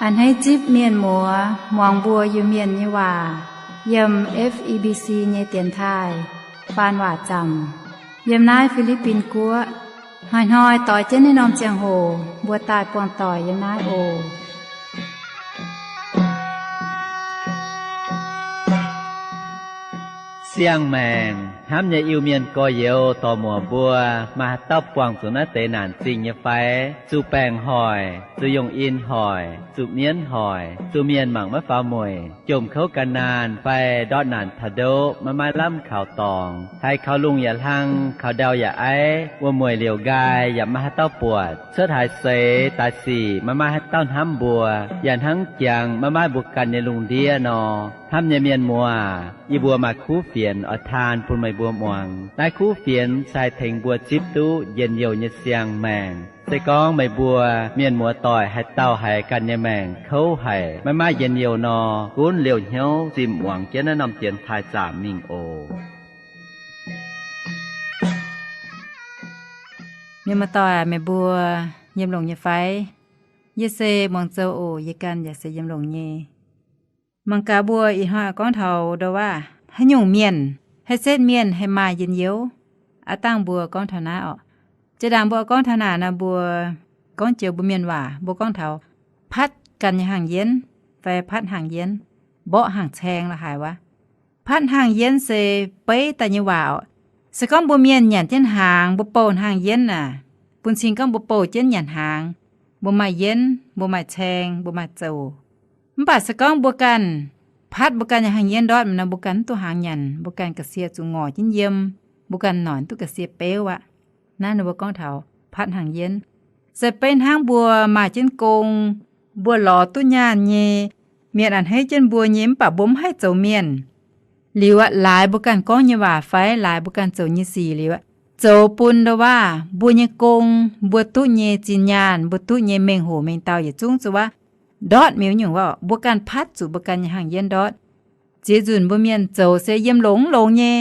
A'hneiv zipv mienh muoz muangx mbuo Iu-Mienh nyei waac yiem F E B C nyei dienx taaih faan waac zaamc yiem naaiv Fi^li^bin Guoqv. Hnoi-hnoi doix jienv naaiv norm ziangh hoc mbuo daaih buangh doic yiem naaiv oc. Siang-maengc hnamv nyei Iu-Mienh gorx-youz dorc-muoc mbuo, maaih haaix dauh buangh zuqc naaiv deix naanc zingh nyei fai? Zuqc baengc hoic, zuqc yungh in hoic, zuqc mienv hoic, zuqc mienh mangc maiv faaux mueic, jomc kouv gan naanh fai ndortv naanc taux ndoqv maiv maaih lamh kaux dorngx, haiz kaux lungh yaac hlang, kaux ndau yaac aiv, wuom-mueic liouc nqaai yaac maiv maaih haaix dauh buatc, cuotv haaix seix daaih sic maiv maaih haaix dauh hnamv mbuo, yaac hnangv jangx maiv maaih mbuo ganh nyei lungh ndiev nor. Hnamv nyei mienh muoz, yie mbuo maaih kuv fienx oix taan bun meih mbuo muangx. Naaiv kuv fienx se haih tengx mbuo zipv duqv njien-youh nyei siang-maengc. Se gorngv meih mbuo mienh muoz doic haaix dauh haiz ganh nyei maengc kouv haic, maiv maaih njien-youh nor, gunv liouh hnyouv zimh muangx jienv naaiv norm dienx taaih zaamc mingh oc. Mienh muoz doic, meih mbuo yiem longx nyei fai? Yie se Muangz Zou oc. Yie ganh yaac se yiem longx nyei. Mangc gaax mbuo ih hnoi gorngv taux ndau waac, haaix nyungc mienh haih setv mienh haih maaih njien-youh? Aav dangh mbuo gorngv taux naaiv orqc. Jiex ndaangc mbuo gorngv taux naaic nor, mbuo gorngv joux mbuo mienh waac, mbuo gorngv taux patv ganh nyei hnaangx-yienv fai patv hnaangx-yienv, mborqv hnaangx-caeng la'haaix wuov. Patv hnaangx-yienv se beiv daaih nyei waac orqc. Se gorngv mbuo mienh nyanc jienv hnaangx, mbuo bouh hnaangx-yienv aac, bun cing gorngv mbuo bouh jienv nyanc hnaangx, mbuo maaih yienv, mbuo maaih caeng, mbuo maaih zoux. Mv baac se gorngv mbuo ganh patv mbuo ganh nyei hnaangx-yienv ndortv mi'aqv nor, mbuo ganh mv duqv hnaangx nyanc, mbuo ganh ga'sie zuqc ngorc jienv yiem, mbuo ganh noic duqv ga'sie beuv aqv. Naaiv ninh mbuo gorngv taux patv hnaangx-yienv. Se beiv hnangv mbuo maaih jienv gong, mbuo lorz duqv nyaanh nyei, mienh a'hneiv jienv mbuo nyei, mv baac mbuo mv haih zoux mienh. Liuz aqv, laaix mbuo ganh gorngv nyei waac fai laaix mbuo ganh zoux nyei sic liuz aqv, zoux bun ndau waac mbuo nyei gong, mbuo duqv nyei zinh nyaanh, mbuo duqv nyei mengh hoc mengh dauh yietc zungv zuqc waac ndortv mi'aqv nyungc waac. Mbuo ganh patv zuqc mbuo ganh nyei hnaangx-yienv ndortv. Ziex nzunc mbuo mienh zoux se yiem longx longx nyei,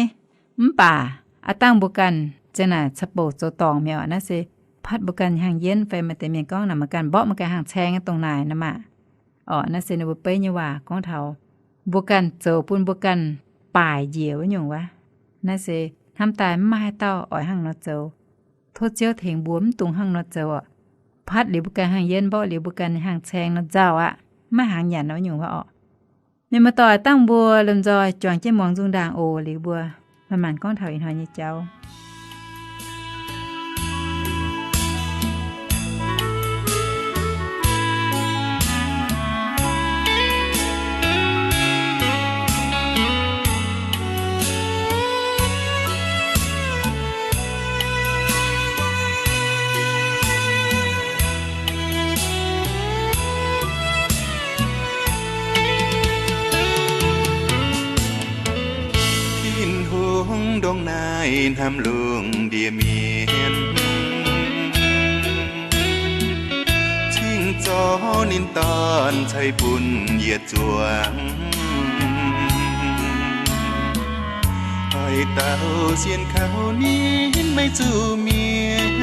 mv baac aav dangh mbuo ganh za'gengh naaic ca'bouc zoux dorngc mi'aqv. Naaiv se patv mbuo ganh hnaangx-yienv fai maaih deix mienh gorngv naaic maaih ganh mborqv maaih ganh hnaangx-caeng dongh naaic nor maah. Orqc, naaiv se ninh mbuo beiv nyei waac gorngv taux mbuo ganh zoux bun mbuo ganh baaic njiec wuov nyungc wuov. Naaiv se hnamv daaih mv maaih haaix dauh oix hnangv nor zoux. Tov Ziouv tengx mbuo mv dungx hnangv nor zoux orqc. Patv liuz mbuo ganh hnaangx-yienv, mborqv liuz mbuo ganh hnaangx-caeng nor nzauh aqv, maiv hnaangx nyanc nor nyungc wuov orqc. Mienh muoz-doic, dangh mbuo lomh nzoih juangc jienv muangx nzung ndaangc oc. Liuz mbuo manc-manc gorngv taux ih hnoi nyei jauv. Tin-Hungh ndongc naaiv hnamv lungh ndiev mienh, cingx zorc ninh Dorn ceix bun yietc zuangx. Haaix dauh sienx kaux ninh maiv zuqc mietc,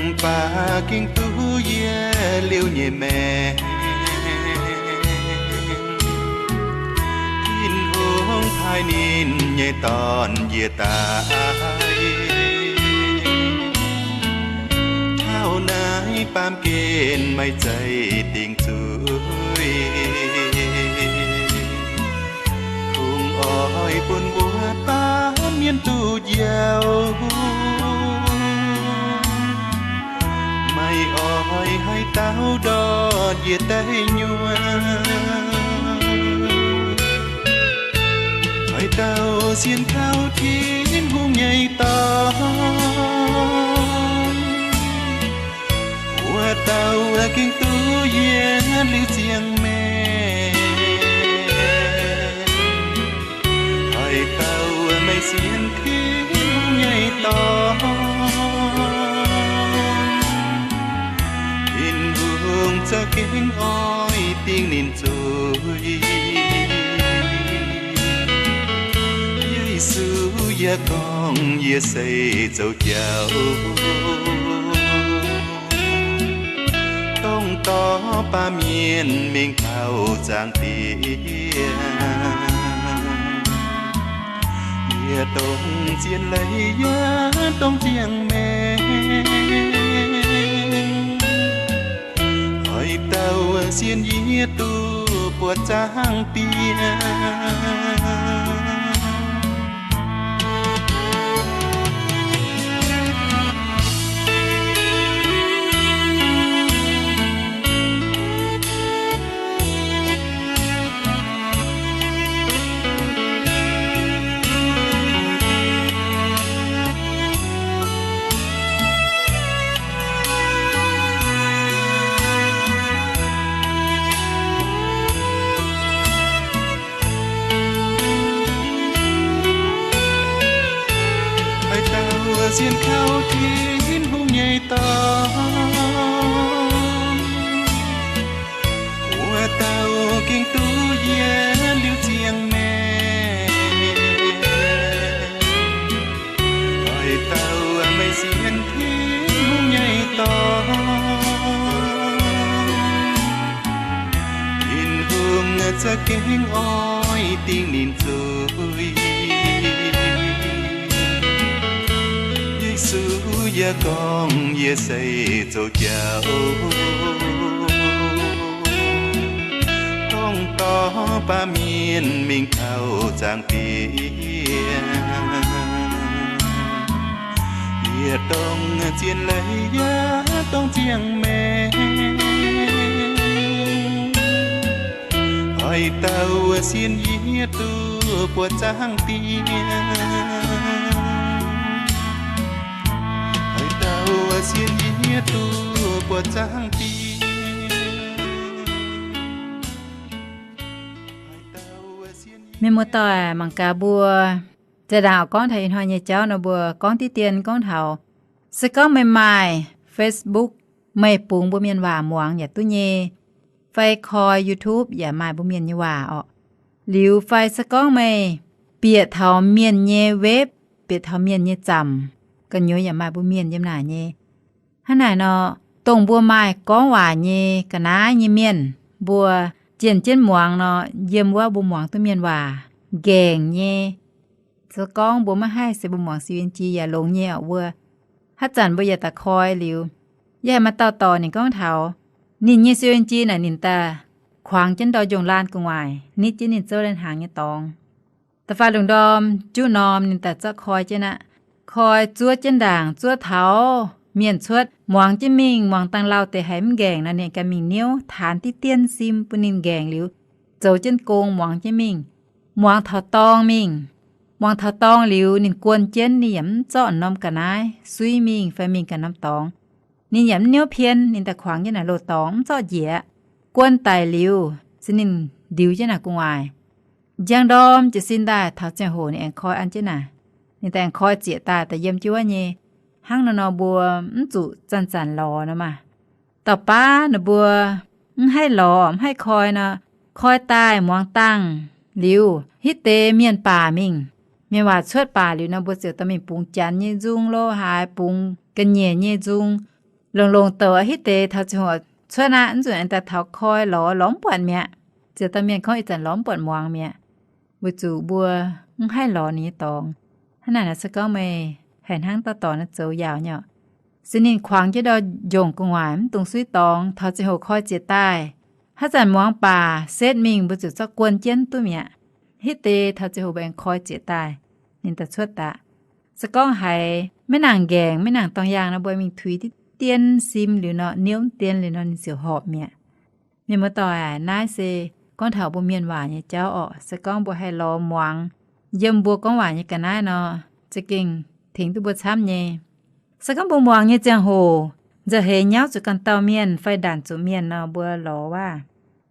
mv baac gengh duqv yie liuz nyei maengc. Tin-Hungh taaih ninh nyei Dorn njiec daaih, taux naaiv baamh gen maiv zeiz dingc zuiz. Kungx oix bun mbuo baamh mienh duqv njoux, maiv oix haaix dauh ndortv njiec daaih nyuonh. Haaix dauh sienx kaux Tin-Hungh nyei Dorn, wuov dauh gengh duqv yie liuz ziangh maengc. Haaix dauh maiv sienx Tin-Hungh nyei Dorn, Tin-Hungh za'gengh oix dingc ninh zuiz. Yesu yaac gorngv, yie se zoux jauv, Dorh baamh mienh mingh taux zaangc Diex, yie dongh zien leiz yaac dongh ziangh maengc, oix dauh sienx yie duqv buatc zaangc Diex. Oix dauh sienx kaux Tin-Hungh nyei dorngx, wuov dauh gengh duqv yie liuz ziangh maengc. Oix dauh meih sienx Tin-Hungh nyei dorngx, Tin-Hungh za'gengh oix dingh ninh zuiz. Yesu yaac gorngv, yie se zoux jauv, dongh dorh baamh mienh mingh taux zaangc Diex. Yie dongh zien leiz yaac dongh ziangh maengc, oix dauh sienx yie duqv buatc zaangc Diex. Oix dauh sienx yie duqv buatc zaangc Diex. Mienh muoz-doic, mangc gaax mbuo zinh ndaangc oix gorngv taux ih hnoi nyei jauv nor, mbuo gorngv diqv dien gorngv taux, se gorngv meih maaih Facebook, meih bungx mbuo mienh waac muangx yaac duqv nyei, fai koi YouTube yaac maaih mbuo mienh nyei waac orqc. Liuz fai se gorngv meih bieqc taux mienh nyei web, bieqc taux mienh nyei zaamc, gu'nyuoz yaac maaih mbuo mienh yiem naaic nyei. Hnangv naaic nor, dongh mbuo maaih gorngv waac nyei ga'naaiv nyei mienh, mbuo jienh jienv muangx nor, yiem wuov mbuo muangx duqv mienh waac nqaengc nyei. Se gorngv mbuo maiv haih se mbuo muangx C N G yaac longx nyei orqc wuov. Haaix zanc mbuo yaac daaih koi liuz, yie haiz maaih dauh dorc ninh gorngv taux, ninh nyei C N G naaic ninh daaih kuangx jienv ndau njongh laanh gu'nguaaic, nitv jienv ninh zouv lai hnaangx nyei dorngx. Da'faanh lungh ndorm juqv norm ninh daaih zorqv koi jienv aqv. Koi zuov jienv ndaangc, zuov taux mienh cuotv muangx jienv mingh, muangx dangh lauh deix haiz mv nqaengc nor, ninh ganh mingh niouv taanx diqv dien sim bun ninh nqaengc liuz, zoux jienv gong muangx jienv mingh. Muangx taux dorngx mingh, muangx taux dorngx liuz ninh guon jienv, ninh yaac mv zorqv norm ga'naaiv suiv mingh fai mingh ganh norm dorngx. Ninh yaac mv niouv pien, ninh daaih kuangx jienv naaic loz-dorngx mv zorqv njiec. Guon daic liuz se ninh ndiux jienv naaic gu'nguaaic. Njang ndorm jiez sin daaih taux ziangh hoc ninh aengx koi an jienv naaic. Ninh daaih aengx koi zieqc daaih, daaih yiem jienv wuov nyei. Hnangv nor nor mbuo mv zuqc zanc-zanc lorz nor maah. Dauh baav ninh mbuo mv haih lorz mv haih koi nor, koi daaih muangx dangh liuz, hitv deix mienh baac mingh, mienh waac cuotv baac liuz nor, mbuo ziouc dorh mingh bungx Janx nyei nzung lo haaix, bungx ga'nyiec nyei nzung. Longx-longx douc hitv deix taux ziangh hoc cuotv aqv, mv nzunc aengx daaih taux koi lorz, lorz mv buatc mi'aqv. Ziouc dorh mienh gorngv ih zanc lorz mv buatc muangx mi'aqv, weic zuqc mbuo mv haih lorz ninh nyei dorngx. Hnangv naaic nor se gorngv meih haiz hnangv dauh dorc nor zoux yaauc nyei orqc. Se ninh kuangx jienv ndau njongh gu'nguaaic mv dungx suiv dorngx, taux ziangh hoc koi zieqc daaih. Haaix zanc muangx baac setv mingh mbuo ziouc zorqv guon jienv duqv mi'aqv. Hitv deix taux ziangh hoc mbuo aengx koi zieqc daaih, ninh daaih cuotv daaih. Se gorngv haiz maiv nangc nqaengc, maiv nangc dorngx yaangh nor, mbuo mingh tuix diqv dien sim liuz nor, niouv dien liuz nor, ninh ziouc horpc mi'aqv. Mienh muoz-doic aac, naaiv se gorngv taux mbuo mienh waac nyei jauv orqc. Se gorngv mbuo haih lorz muangx yiem mbuo gorngv waac nyei ga'naaiv nor, za'gengh tengx duqv mbuo camv nyei. Se gorngv mbuo muangx nyei ziangh hoc nzauh heix nyauv zuqc ganh dauh mienh fai ndanc zuqc mienh nor, mbuo lorz wuov,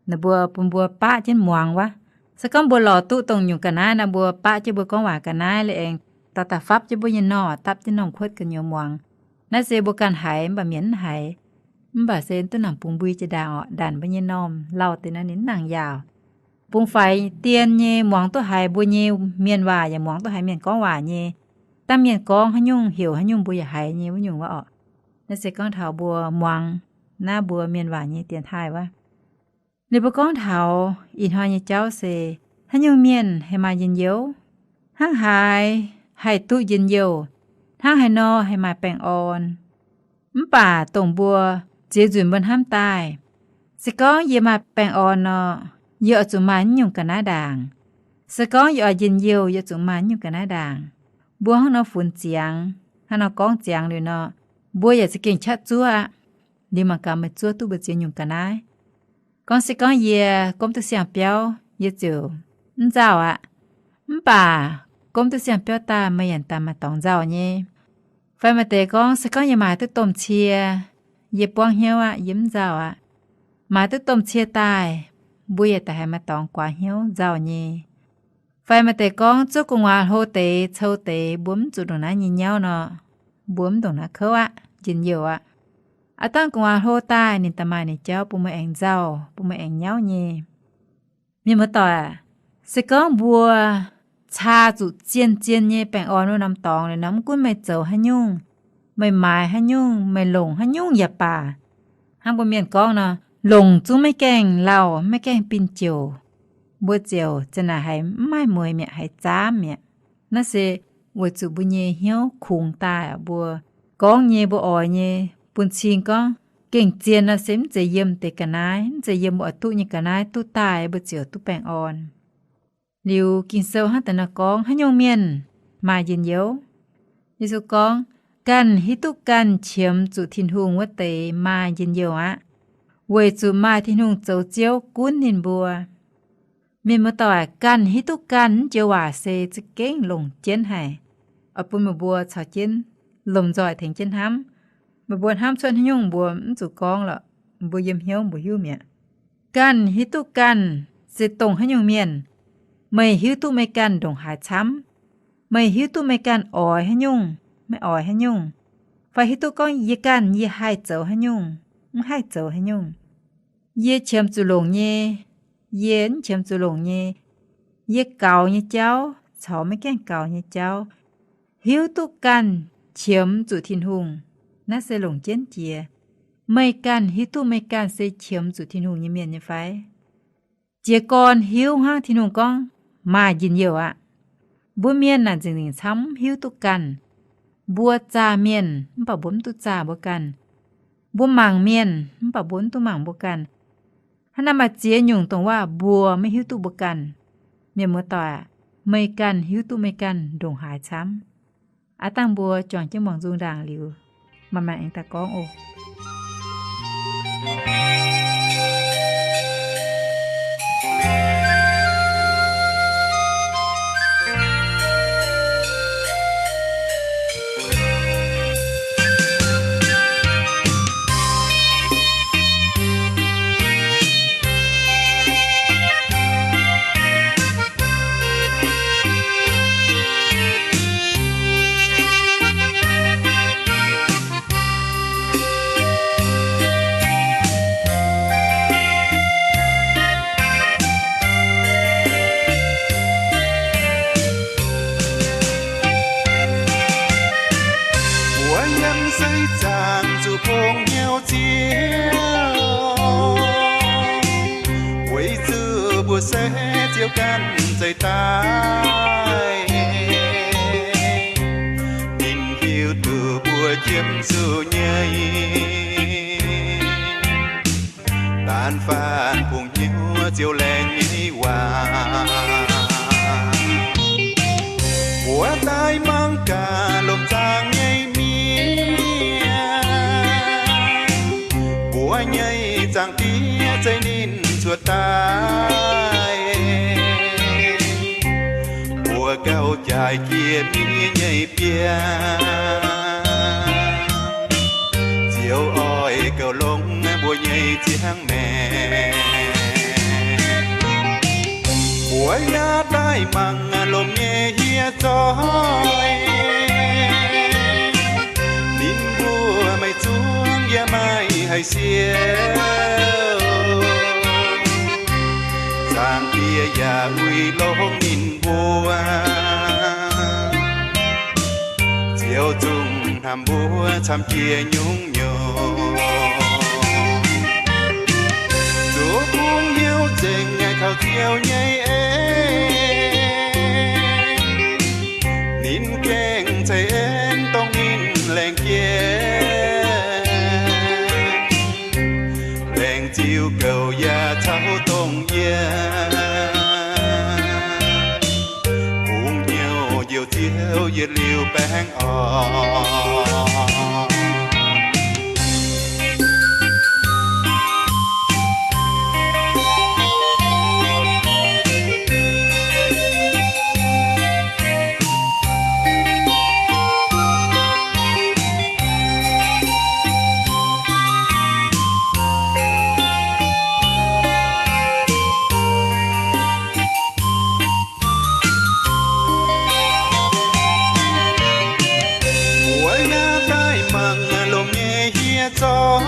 ninh mbuo bun mbuo baqv jienv muangx wuov. Se gorngv mbuo lorz duqv dongh nyungc ga'naaiv nor, mbuo baqv jienv mbuo gorngv waac ga'naaiv liuz aengx daaih daaih fapv jienv mbuo nyei norh, dapv jienv norm kuotv gu'nyuoz muangx. Naaiv se mbuo ganh haiz mv baac mienh mv haiz. Mv baac se duqv nangc bungx mbui jiex ndaangc orqc, ndanc mbuo nyei normh lauh deix nor ninh mv nangc yaauc. Bungx faix dien nyei muangx duqv haiz mbuo nyei mienh waac yaac muangx duqv haiz mienh gorngv waac nyei. Dangh mienh gorngv haaix nyungc, heuc haaix nyungc mbuo yaac haiz nyei wuov nyungc wuov orqc. Naaiv se gorngv taux mbuo muangx Naaiv mbuo mienh waac nyei dienx taaih wuov. Liuz mbuo gorngv taux ih hnoi nyei jauv se, haaix nyungc mienh haih maaih njien-youh? Hnangv haaix haih duqv njien-youh? Hnangv haaix nor haih maaih baengh orn? Mv baac dongh mbuo ziex nzunc mbuo hnamv daaih, se gorngv yie maaih baengh orn nor, yie oix zuqc maaih naaiv nyungc ga'naaiv ndaangc. Se gorngv yie oix njien-youh, yie zuqc maaih naaiv nyungc ga'naaiv ndaangc. Mbuo hnangv nor funx ziangx, hnangv nor gorngv ziangx liuz nor, mbuo yaac za'gengh qaqv zuov aqv. Liuz mangc gaax meih zuov duqv mbuo ziex nyungc ga'naaiv. Gorngv se gorngv yie gomv duqv siang-biauv, yie ziouc mv nzauh aqv. Mv baac gomv duqv siang-biauv daaih meih yaac daaih maaih dorngx nzauh nyei. Fai maaih deix gorngv, se gorngv yie maaih duqv domh cie, yie buangv hnyouv aqv, yie mv nzauh aqv. Maaih duqv domh cie daaih, mbuo yaac daaih haiz maaih dorngx guaax hnyouv nzauh nyei. Fai maaih deix gorngv, zuov gu'nguaaz hlo deix, cou deix, mbuo mv zuqc ndongc naaiv nyei nyauv nor, mbuo mv ndongc naaiv kouv aqv, njien-youh aqv. Aav dangh gu'nguaaz hlo daaih ninh daaih maaih ninh jauv bun meih aengx nzauh, bun meih aengx nyauv nyei. Mienh muoz-doic aac, se gorngv mbuo caa zuqc zien-zien nyei baengh orn wuov norm dorngx liuz nor, mv gunv meih zoux haaix nyungc, meih maaiz haaix nyungc, meih longc haaix nyungc yaac baac, hnangv mbuo mienh gorngv nor, longc zungv maiv gaengh lauh, maiv gaengh binh jouc, mbuo ziouc za'naaic haiz mv maaih mueiz mi'aqv, haiz zaamv mi'aqv. Naaiv se weic zuqc mbuo nyei hnyouv kungx daaih, mbuo gorngv nyei, mbuo oix nyei, bun cing gorngv gengh zien nor se mv zeiz yiem deix ga'naaiv, mv zeiz yiem mbuo oix duqv nyei ga'naaiv duqv daaih mbuo ziouc duqv baengh orn. Liuz Ging-Sou hnangv deix nor gorngv haaix nyungc mienh maaih njien-youh? Yesu gorngv, ganh hiuv duqv ganh qiemx zuqc Tin-Hungh wuov deix maaih njien-youh aqv, weic zuqc maaih Tin-Hungh zoux Ziouv gunv ninh mbuo. Mienh muoz-doic, ganh hiuv duqv ganh mv joux waac se za'gengh longc jienv haic, oix bun meih mbuo caux jienv lomh nzoih tengx jienv hnamv. Meih mbuo hnamv cuotv haaix nyungc mbuo mv zuqc gorngv lorqc, mbuo yiem hnyouv mbuo hiuv mi'aqv. Ganh hiuv duqv ganh se dongh haaix nyungc mienh. Meih hiuv duqv meih ganh ndongc haaix camv? Meih hiuv duqv meih ganh oix haaix nyungc, maiv oix haaix nyungc? Fai hiuv duqv gorngv yie ganh yie haih zoux haaix nyungc, mv haih zoux haaix nyungc? Yie qiemx zuqc longc nyei, yie mv qiemx zuqc longc nyei, yie gaux nyei jauv caux maiv gaengh gaux nyei jauv, hiuv duqv ganh qiemx zuqc Tin-Hungh, naaiv se longc jienv jiex. Meih ganh hiuv duqv meih ganh se qiemx zuqc Tin-Hungh nyei mienh nyei fai? Jiez gorn hiuv hnangv Tin-Hungh gorngv maaih njien-youh aqv. Mbuo mienh naaic nzengc nzengc camv mv hiuv duqv ganh. Mbuo zaah mienh mv baac mbuo mv duqv zaah mbuo ganh. Mbuo mangc mienh mv baac mbuo mv duqv mangc mbuo ganh. Hnangv naaiv maaih ziex nyungc dongh waac mbuo maiv hiuv duqv mbuo ganh. Mienh muoz-doic aac, meih ganh hiuv duqv meih ganh ndongc haaix camv? Aav dangh mbuo juangc jienv muangx nzung ndaangc liuz, maaih maengc aengx daaih gorngv oc. Mbuo yiem seix zaangc zuqc bung hnyouv Ziouv, weic zuqc mbuo se Ziouv ganh zeix daaih. Ninh hiuv duqv mbuo qiemx zuqc nyei. Daan faanh bung hnyouv Ziouv laengz nyei waac. Mbuo daaih mangc gaax lomh nzaang nyei mienh. Mbuo nyei Zaangc Diex zeix ninh cuotv daaih. Mbuo gauh jaaix jiex miev nyei biangh. Ziouv oix gauh longc mbuo nyei ziangh maengc. Mbuo yaac daaih mangc lomh nyei hieh zoih. Ninh mbuo maiv zungv yaac maiv haih siou. Zaangc Diex yaac uix longx ninh mbuo. Ziouv zungv hnamv mbuo camv jiex nyungc-nyungc. Taux Ziouv nyei en, ninh gengh ceix en dongh ninh laengz jiex. Laengz ziux gouv yaac caux dongh yie. Bungx hnyouv njoux Ziouv yietc liuz baengh orn. Mbuo yaac daaih mangc longx nyei hieh zoih.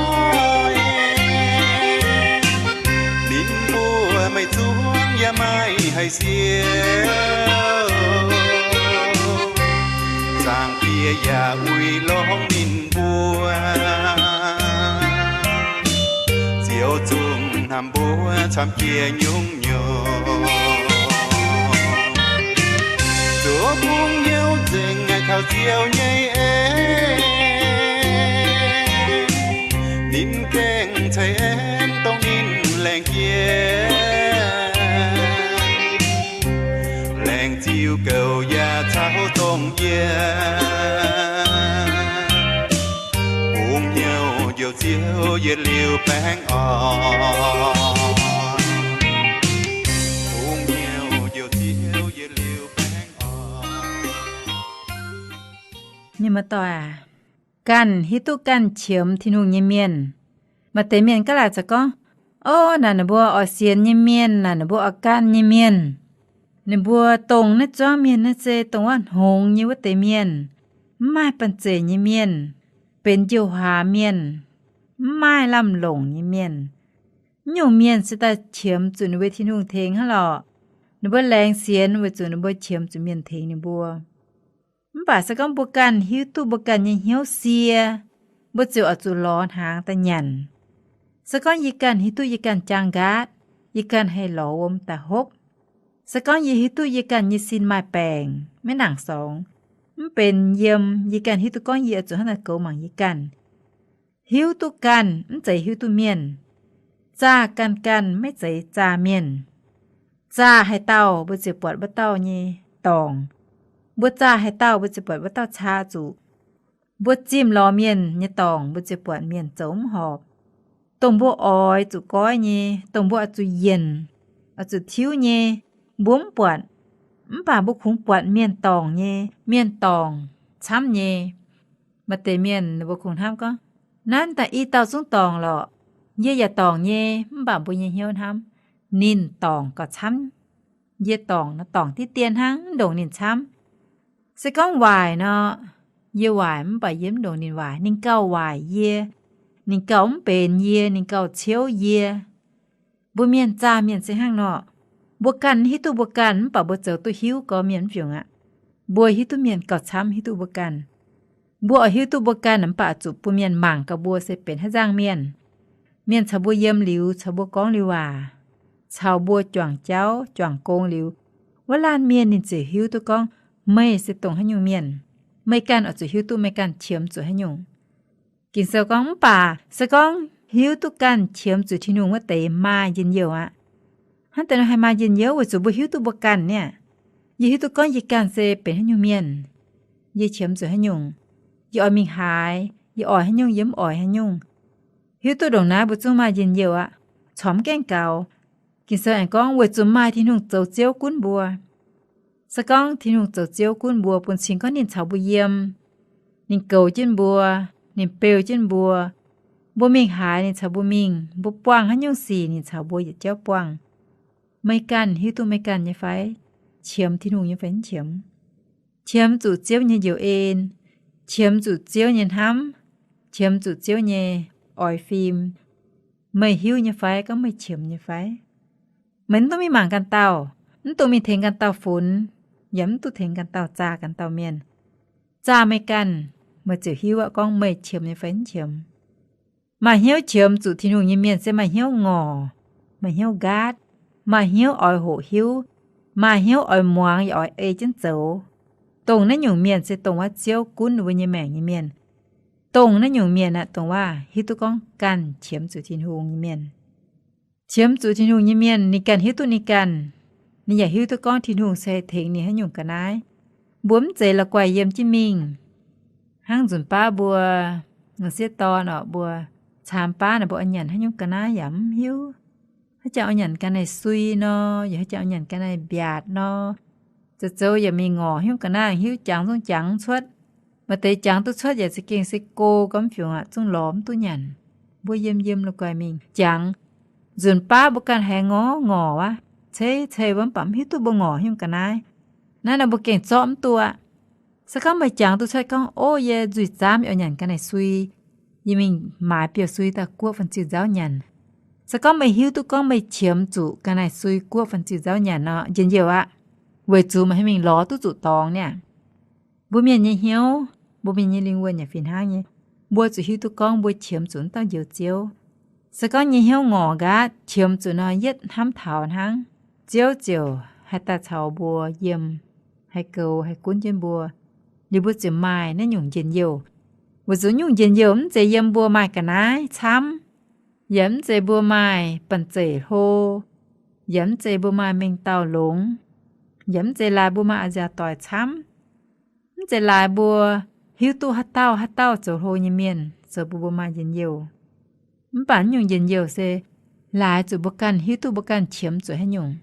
Ninh mbuo maiv zuangx yaac maiv haih siou. Zaangc Diex yaac uix lorngx ninh mbuo. Ziouv zungv hnamv mbuo camv jiex nyungc-nyungc. Zuov bungx hnyouv nzengc taux Ziouv nyei en, ninh gengh ceix en dongh ninh laengz jiex. Laengz ziux gouv yaac caux dongh yie. Bungx hnyouv njoux Ziouv yietc liuz baengh orn. Bungx hnyouv njoux Ziouv yietc liuz baengh orn. Mienh muoz-doic aac, ganh hiuv duqv ganh qiemx Tin-Hungh nyei mienh. Maaih deix mienh gaav laaic ziouc gorngv, O, naaic ninh mbuo oix sienx nyei mienh, naaic ninh mbuo oix ganh nyei mienh. Ninh mbuo dongh naaiv zuangx mienh naaiv se dongh wuov hngongx nyei wuov deix mienh, mv maaih banh zeic nyei mienh, benx njoux huaax mienh, mv maaih lamh longc nyei mienh. Mv nyungc mienh se daaih qiemx zuqc ninh mbuo Tin-Hungh tengx hnangv lorqc. Ninh mbuo laengz sienx weic zuqc ninh mbuo qiemx zuqc mienh tengx ninh mbuo. Mv baac se gorngv mbuo ganh hiuv duqv mbuo ganh nyei hnyouv sie, mbuo ziouc oix zuqc lorz hnaangx daaih nyanc. Se gorngv yie ganh hiuv duqv yie ganh jaang nqaatv, yie ganh haih lorz wuom daaih hopv. Se gorngv yie hiuv duqv yie ganh nyei sin maaih baengc, maiv nangc sorngx, mv benx yiem, yie ganh hiuv duqv gorngv yie oix zuqc hnangv naaiv goux mangc yie ganh. Hiuv duqv ganh mv zeiz hiuv duqv mienh. Zaah ganh ganh maiv zeiz zaah mienh. Zaah haaix dauh mbuo ziouc buatc wuov dauh nyei dorngc. Mbuo zaah haaix dauh mbuo ziouc buatc wuov dauh caa zuqc. Mbuo zimh lorz mienh nyei dorngc mbuo ziouc buatc mienh zoux mv horpc. Dongh mbuo oix zuqc goiv nyei, dongh mbuo oix zuqc yienc, oix zuqc tiuv nyei, mbuo mv buatc. Mv baac mbuo kungx buatc mienh dorngc nyei, mienh dorngc camv nyei. Maaih deix mienh ninh mbuo kungx hnamv gorngv, Naaiv daaih i dauh zungv dorngc lorqc. Yie yaac dorngc nyei. Mv baac mbuo nyei hnyouv hnamv, Ninh dorngc gauh camv. Yie dorngc nor dorngc diqv dien hnangv, mv ndongc ninh camv. Se gorngv waaic nor, yie waaic mv baac yie mv ndongc ninh waaic. Ninh gauh waaic yie, ninh gauh mv benx yie, ninh gauh ciouv yie. Mbuo mienh zaah mienh se hnangv nor. Mbuo ganh hiuv duqv mbuo ganh mv baac mbuo zoux duqv hiuv gorx mienh mv fiungc aqv. Mbuo hiuv duqv mienh gauh camv hiuv duqv mbuo ganh. Mbuo oix hiuv duqv mbuo ganh mv baac zuqc bun mienh mangc gaax mbuo se benx haaix nzangc mienh. Mienh caux mbuo yiem liuz, caux mbuo gorngv liuz waac, caux mbuo juangc jauv juangc gong liuz, wuov laanh mienh ninh ziouc hiuv duqv gorngv meih se dongh haaix nyungc mienh. Meih ganh oix zuqc hiuv duqv meih ganh qiemx zuqc haaix nyungc. Ging-Sou gorngv, Mv baac se gorngv hiuv duqv ganh qiemx zuqc Tin-Hungh wuov deix maaih njien-youh aqv. Hnangv deix nor haih maaih njien-youh weic zuqc mbuo hiuv duqv mbuo ganh niaa. Yie hiuv duqv gorngv yie ganh se benx haaix nyungc mienh, yie qiemx zuqc haaix nyungc, yie oix mingh haaix, yie oix haaix nyungc, yie mv oix haaix nyungc. Hiuv duqv ndongc naaiv mbuo zungv maaih njien-youh aqv, corc mv gaengh gaux. Ging-Sou aengx gorngv weic zuqc maaih Tin-Hungh zoux Ziouv gunv mbuo. Se gorngv Tin-Hungh zoux Ziouv gunv mbuo bun cing gorngv ninh caux mbuo yiem, ninh goux jienv mbuo, ninh beu jienv mbuo, mbuo mingh haaix ninh caux mbuo mingh, mbuo buangh haaix nyungc sic ninh caux mbuo yietc jauv buangh. Meih ganh hiuv duqv meih ganh nyei fai? Qiemx Tin-Hungh nyei fai mv qiemx? Qiemx zuqc Ziouv nyei njoux en, qiemx zuqc Ziouv nyei hnamv, qiemx zuqc Ziouv nyei oix fim. Meih hiuv nyei fai? Gorngv meih qiemx nyei fai? Meih mv dungx mingh mangc ganh dauh, mv dungx mingh tengx ganh dauh funx, yaac mv dungx tengx ganh dauh zaah ganh dauh mienh. Zaah meih ganh, meih ziouc hiuv aqv gorngv meih qiemx nyei fai mv qiemx. Maaih hnyouv qiemx zuqc Tin-Hungh nyei mienh se maaih hnyouv ngorc, maaih hnyouv nqaatv. maaih hnyouv oix hoqc hiuv, maaih hnyouv oix muangx yaac oix ei jienv zoux. Dongh naaiv nyungc mienh se dongh wuov Ziouv gunv ninh mbuo nyei maengc nyei mienh. Dongh naaiv nyungc mienh aeqv, dongh wuov hiuv duqv gorngv ganh qiemx zuqc Tin-Hungh nyei mienh. Qiemx zuqc Tin-Hungh nyei mienh, ninh ganh hiuv duqv ninh ganh. Ninh yaac hiuv duqv gorngv Tin-Hungh se tengx ninh haaix nyungc ga'naaiv. Mbuo mv zeiz la'guaih yiem jienv mingh hnangv nzunc baav mbuo, m'sieqv dorn orqc, mbuo caamx baav naaic mbuo oix nyanc haaix nyungc ga'naaiv yaac mv hiuv. Haaix jangx oix nyanc ga'naaiv sui nor, yaac haaix jangx oix nyanc ga'naaiv mbiaatc nor, zoux zoux yaac mingh ngorc haaix nyungc ga'naaiv hiuv, jangx zungv jangx mv cuotv. Maaih deix jangx duqv cuotv yaac za'gengh se go gau mv fiungc aqv, zungv lorz mv duqv nyanc. Mbuo yiem yiem la'guaih mingh jangx. Nzunc baav mbuo ganh haiz ngorc ngorc aqv, ceix ceix wuov mv baac mv hiuv duqv mbuo ngorc haaix nyungc ga'naaiv. Naaiv nor mbuo gengh zorqv mv duqv aqv. Se gorngv meih jangx duqv cuotv gorngv, Ov, yie nzuih zaamv oix nyanc ga'naaiv sui, yie mingh maaiz biouv-sui daaih guoqv fun-ziu nzauv nyanc. Se gorngv meih hiuv duqv gorngv meih qiemx zuqc ga'naaiv sui guoqv fun-ziu nzauv nyanc nor, njien-youh aqv, weic zuqc meih haih mingh lorz duqv zuqc dorngx niaa. Mbuo mienh nyei hnyouv, mbuo mienh nyei lingh wuonh yaac fih hnangv nyei. Mbuo zuqc hiuv duqv gorngv mbuo qiemx zuqc wuov dauh Njoux Ziouv. Se gorngv nyei hnyouv ngorc nqaatv, qiemx zuqc nor, yietv hnamv taux hnangv, Ziouv ziouc haih daaih caux mbuo yiem, haih goux haih gunv jienv mbuo. Liuz mbuo ziouc maaih naaiv nyungc njien-youh. Weic zuqc nyungc njien-youh mv zeiz yiem mbuo maaih ga'naaiv camv, yaac mv zeiz mbuo maaih banh zeic hlo, yaac mv zeiz mbuo maaih mengh dauh longx, yaac mv zeiz laaix mbuo maaih a'nziaauc doic camv. Mv zeiz laaix mbuo hiuv duqv haaix dauh haaix dauh zoux hlo nyei mienh zoux bun mbuo maaih njien-youh. Mv baac naaiv nyungc njien-youh se laaix zuqc mbuo ganh hiuv duqv mbuo ganh qiemx zuqc haaix nyungc.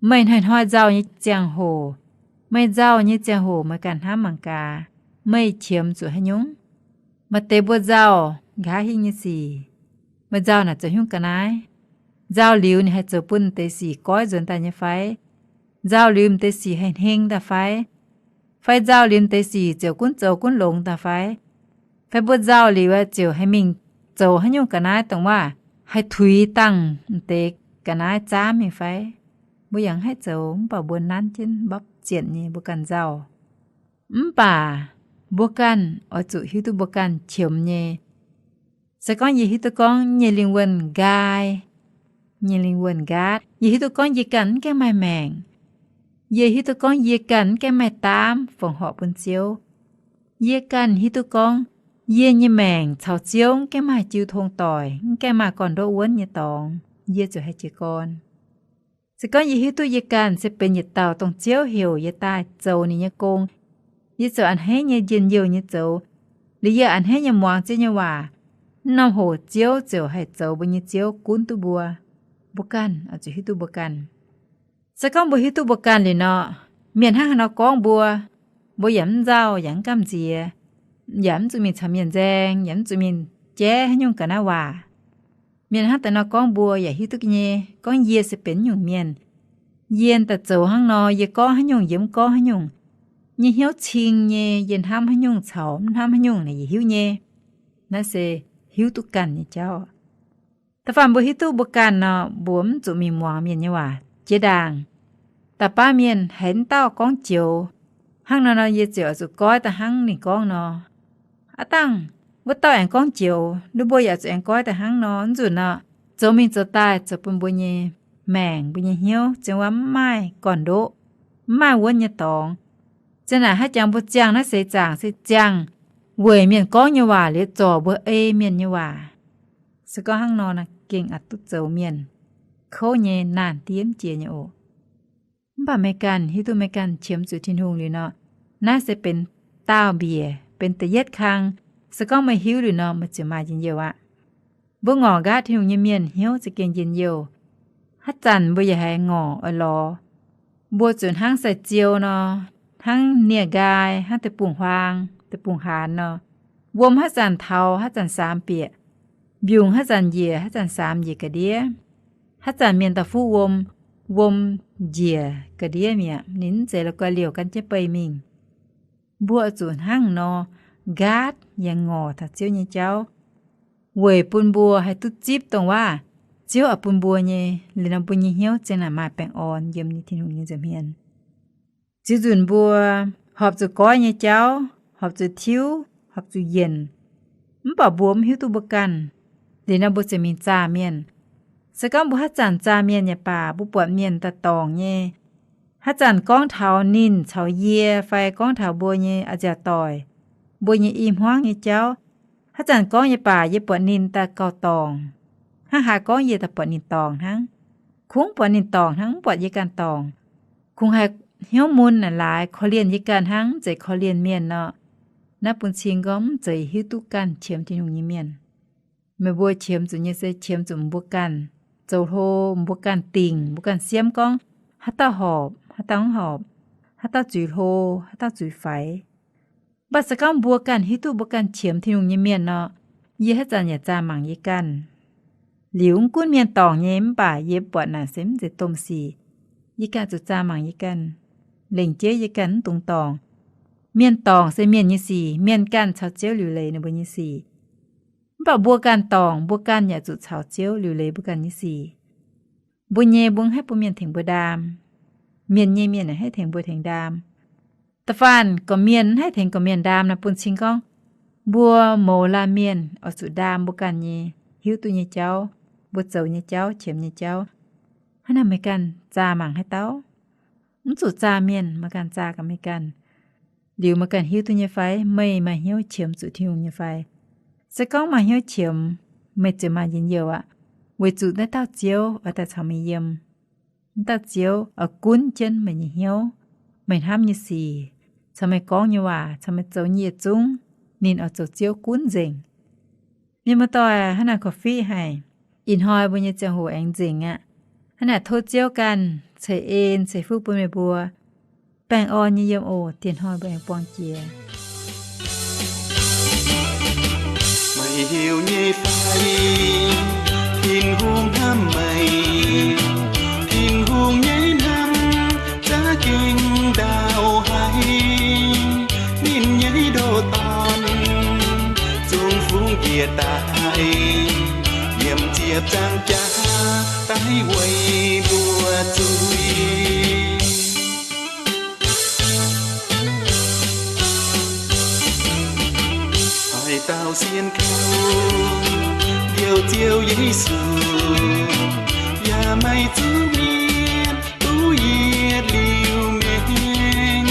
Meih hnoi-hnoi nzauh nyei ziangh hoc, meih nzauh nyei ziangh hoc meih ganh hnamv mangc gaax, meih qiemx zuqc haaix nyungc? Maaih deix mbuo nzauh nqa'haav hingh nyei sic, meih nzauh naaic zoux haaix nyungc ga'naaiv? Nzauh liuz ninh haih zoux bun m'deix sic goiv nzuonx daaih nyei fai? Nzauh liuz m'deix sic haih hneng daaih fai? Fai nzauh liuz m'deix sic ziouc gunv zoux gunv longx daaih fai? Fai mbuo nzauh liuz ziouc haih mingh zoux haaix nyungc ga'naaiv dongh waac haih tuix dangh m'deix ga'naaiv zaamv mingh fai? Mbuo yaac mv haih zoux, mv baac mbuo nanv jienv mbopv zienc nyei mbuo ganh nzauh. Mv baac mbuo ganh oix zuqc hiuv duqv mbuo ganh qiemx nyei. Se gorngv yie hiuv duqv gorngv nyei lingh wuonh nqaai, nyei lingh wuonh nqaatv, yie hiuv duqv gorngv yie ganh mv gaengh maaih maengc. Yie hiuv duqv gorngv yie ganh mv gaengh maaih daamv fongc horc bun Ziouv. Yie ganh hiuv duqv gorngv yie nyei maengc caux Ziouv mv gaengh maaih jiu tong doic, mv gaengh maaih gorn-ndoqv wuonv nyei dorngx, yie ziouc haih jiez gorn. Se gorngv yie hiuv duqv yie ganh se benx yietc dauh dongh Ziouv heuc yie daaih zoux ninh nyei gong, yie ziouc a'hneiv nyei njien-youh nyei zoux, liuz yie a'hneiv nyei muangx Ziouv nyei waac, mv norm hoc Ziouv ziouc haih zoux mbuo nyei Ziouv gunv duqv mbuo. Mbuo ganh oix zuqc hiuv duqv mbuo ganh. Se gorngv mbuo hiuv duqv mbuo ganh liuz nor, mienh hnangv haaix nor gorngv mbuo, mbuo yaac mv nzauh, yaac mv gamh nziex, yaac mv zuqc mingh caux mienh nzaeng, yaac mv zuqc mingh jaiv haaix nyungc ga'naaiv waac. Mienh hnangv daaih nor gorngv mbuo yaac hiuv duqv nyei, gorngv yie se benx nyungc mienh. Yie daaih zoux hnangv nor, yie gorngv haaix nyungc, yie mv gorngv haaix nyungc. Nyei hnyouv cing nyei, yie hnamv haaix nyungc caux mv hnamv haaix nyungc naaic yie hiuv nyei. Naaiv se hiuv duqv ganh nyei jauv. Da'faanh mbuo hiuv duqv mbuo ganh nor, mbuo mv zuqc mingh muangx mienh nyei waac jiex ndaangc. Da'faanh mienh haaix dauh gorngv joux, hnangv nor nor yie ziouc oix zuqc goiv daaih hnangv ninh gorngv nor. Aav dangh wuov dauh aengx gorngv joux, ninh mbuo yaac zuqc aengx goiv daaih hnangv nor. Mv nzunc nor, zoux mingh zoux daaih zoux bun mbuo nyei maengc, mbuo nyei hnyouv zien waac mv maaih gorn-ndoqv, mv maaih wuonv nyei dorngx. Zien naaic haaix jangx mbuo ziangh naaiv seix zaangc se ziangh weic mienh gorngv nyei waac liuz zorc mbuo ei mienh nyei waac. Se gorngv hnangv nor, gengh aqc duqv zoux mienh kouv nyei naanh diev mv jiex nyei oc. Mv baac meih ganh hiuv duqv meih ganh qiemx zuqc Tin-Hungh liuz nor, naaiv se benx daauh mbiec, benx da'yietv kang. Se gorngv meih hiuv liuz nor, meih ziouc maaih njien-youh aqv. Mbuo ngorc nqaatv Tin-Hungh nyei mienh hnyouv za'gengh njien-youh. Haaix zanc mbuo yaac haiz ngorc oix lorz. Mbuo zuqc hnangv sai-ziou nor, hnangv nie-nqaai, hnangv deic-bung-huaang, deic-bung-haanz nor. Wuom haaix zanc taux, haaix zanc saamx bieqc. Mbiungc haaix zanc njiec, haaix zanc saamx njiec ga'ndiev. Haaix zanc mienh daaih fuqv wuom, wuom njiec ga'ndiev mi'aqv, ninh mv zeiz la'guaih liouc gan jienv beih mingh. Mbuo zuqc hnangv nor nqaatv yaac ngorc taux Ziouv nyei jauv, weic bun mbuo haih duqv zipv dongh waac Ziouv oix bun mbuo nyei. Liuz nor mbuo nyei hnyouv zien naaic maaih baengh orn yiem nyei Tin-Hungh nyei nza'hmien. Ziux nzunc mbuo horpc zuqc goiv nyei jauv, horpc zuqc tiuv, horpc zuqc yienc, mv baac mbuo mv hiuv duqv mbuo ganh. Liuz nor mbuo ziouc mingh zaah mienh. Se gorngv mbuo haaix zanc zaah mienh yaac baac, mbuo buatc mienh daaih dorngc nyei, haaix zanc gorngv taux ninh caux yie fai gorngv taux mbuo nyei a'nziaauc doic, mbuo nyei i hmuangv nyei jauv, haaix zanc gorngv yie baac yie buatc ninh daaih gauh dorngc. Hnangv haaix gorngv yie daaih buatc ninh dorngc hnangv. Kungx buatc ninh dorngc hnangv, mv buatc yie ganh dorngc. Kungx haih hnyouv mun naaic laaix korv-lienh yie ganh hnangv, mv zeiz korv-lienh mienh nor. Naaiv bun cing gorngv mv zeiz hiuv duqv ganh qiemx Tin-Hungh nyei mienh. Meih mbuo qiemx zuqc nyei se qiemx zuqc mbuo ganh zoux hlo, mbuo ganh dingc, mbuo ganh siemv gorngv haaix dauh horpc, haaix dauh mv horpc, haaix dauh zuiz hlo, haaix dauh zuiz faix. Mv baac se gorngv mbuo ganh hiuv duqv mbuo ganh qiemx Tin-Hungh nyei mienh nor, yie haaix zanc yaac zaah mangc yie ganh. Liuz mv gunv mienh dorngc nyei, mv baac yie buatc naaic se mv zeiz domh sic. Yie ganh zuqc zaah mangc yie ganh, lengc jeiv yie ganh mv dungx dorngc. Mienh dorngc se mienh nyei sic, mienh ganh caux Ziouv liuc leiz ninh mbuo nyei sic. Mv baac mbuo ganh dorngc, mbuo ganh yaac zuqc caux Ziouv liuc leiz mbuo ganh nyei sic. Mbuo nyei mbuo mv haih bun mienh tengx mbuo ndaam. Mienh nyei mienh haih tengx mbuo tengx ndaam. Da'faanh gorqv-mienh mv haih tengx gorqv-mienh ndaam naaiv bun cing gorngv mbuo mouz laanh mienh oix zuqc ndaam mbuo ganh nyei hiuv duqv nyei jauv, mbuo zoux nyei jauv, qiemx nyei jauv. Hnangv naaic meih ganh zaah mangc haaix dauh? Mv zuqc zaah mienh, meih ganh zaah gaax meih ganh. Liuz meih ganh hiuv duqv nyei fai meih maaih hnyouv qiemx zuqc Tin-Hungh nyei fai? Se gorngv maaih hnyouv qiemx, meih ziouc maaih njien-youh aqv, weic zuqc naaiv dauh Ziouv oix daaih caux meih yiem. Naaiv dauh Ziouv oix gunv jienv meih nyei hnyouv, meih hnamv nyei sic, caux meih gorngv nyei waac, caux meih zoux nyei yietc zungv, ninh oix zoux Ziouv gunv nzengc. Mienh muoz-doic, hnangv naaic korv-fiqv haic. Ih hnoi mbuo nyei ziangh hoc aengx nzengc aqv. Hnangv naaic tov Ziouv ganh ceix en ceix fuqv bun meih mbuo. Baengh orn nyei yiem oc. Dieh hnoi mbuo aengx buangh jiex. Meih heuc nyei fai, Tin-Hungh hnamv meih? Tin-Hungh nyei hnamv za'gengh ndau haic. Ninh nyei ndoh dorn zungv fungx njiec daaih, yiem ziepc nzaangc jaax daaih weic mbuo zuiz. Haaix dauh sienx kaux Njoux Ziouv Yesu, yaac maaih zuqc mienh duqv yietc liuz maengx,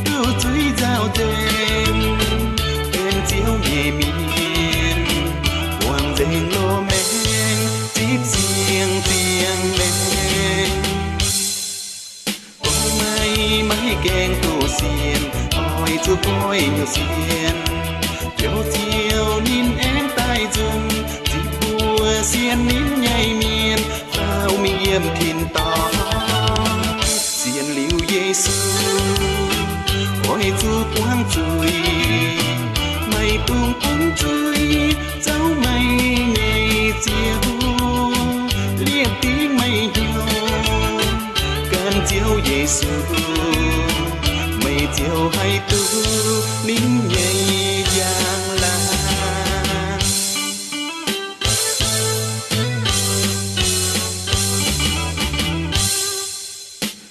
duqv zuiz nzauh nzengc, benx Ziouv nyei mienh, buangh nzengc loz-maengx, zipv siang-ziangh maengx. Dongh meih maiv gaengh duqv sienx, oix zuqc goiv nyungc sienx. Njoux Ziouv ninh aengx daaih nzunc, zipv mbuo sienx ninh nyei mienh faaux mingh yiem tin-dorngh. Sienx liuz Yesu, oix zuqc buangv zuiz, maiv dungx bun zuiz zouv meih nyei ziouc liepc dingv meih hnyouv. Gan Ziouv Yesu, meih ziouc haih duqv ninh nyei njang-laangc.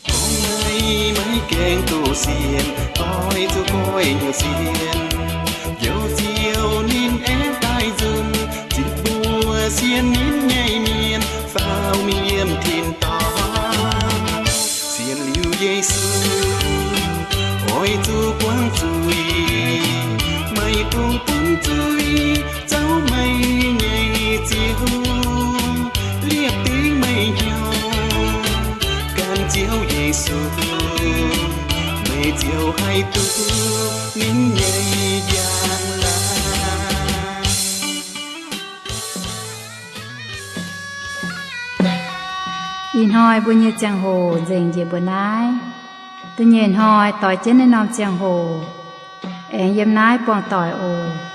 Dongh meih maiv gaengh duqv sienx, oix zuqc goiv nyungc sienx. Njoux Ziouv ninh aengx daaih nzunc, zipv mbuo sienx ninh nyei mienh faaux mingh yiem tin-dorngh. Sienx liuz Yesu, oix zuqc buangv zuiz, maiv dungx bun zuiz zouv meih nyei ziouc liepc dingv meih hnyouv. Gan Ziouv Yesu, meih ziouc haih duqv ninh nyei njang-laangc. Ih hnoi mbuo nyei ziangh hoc nzengc njiec mbuo naaiv. Da'nyeic hnoi doix jienv naaiv norm ziangh hoc aengx yiem naaiv buangh doic oc.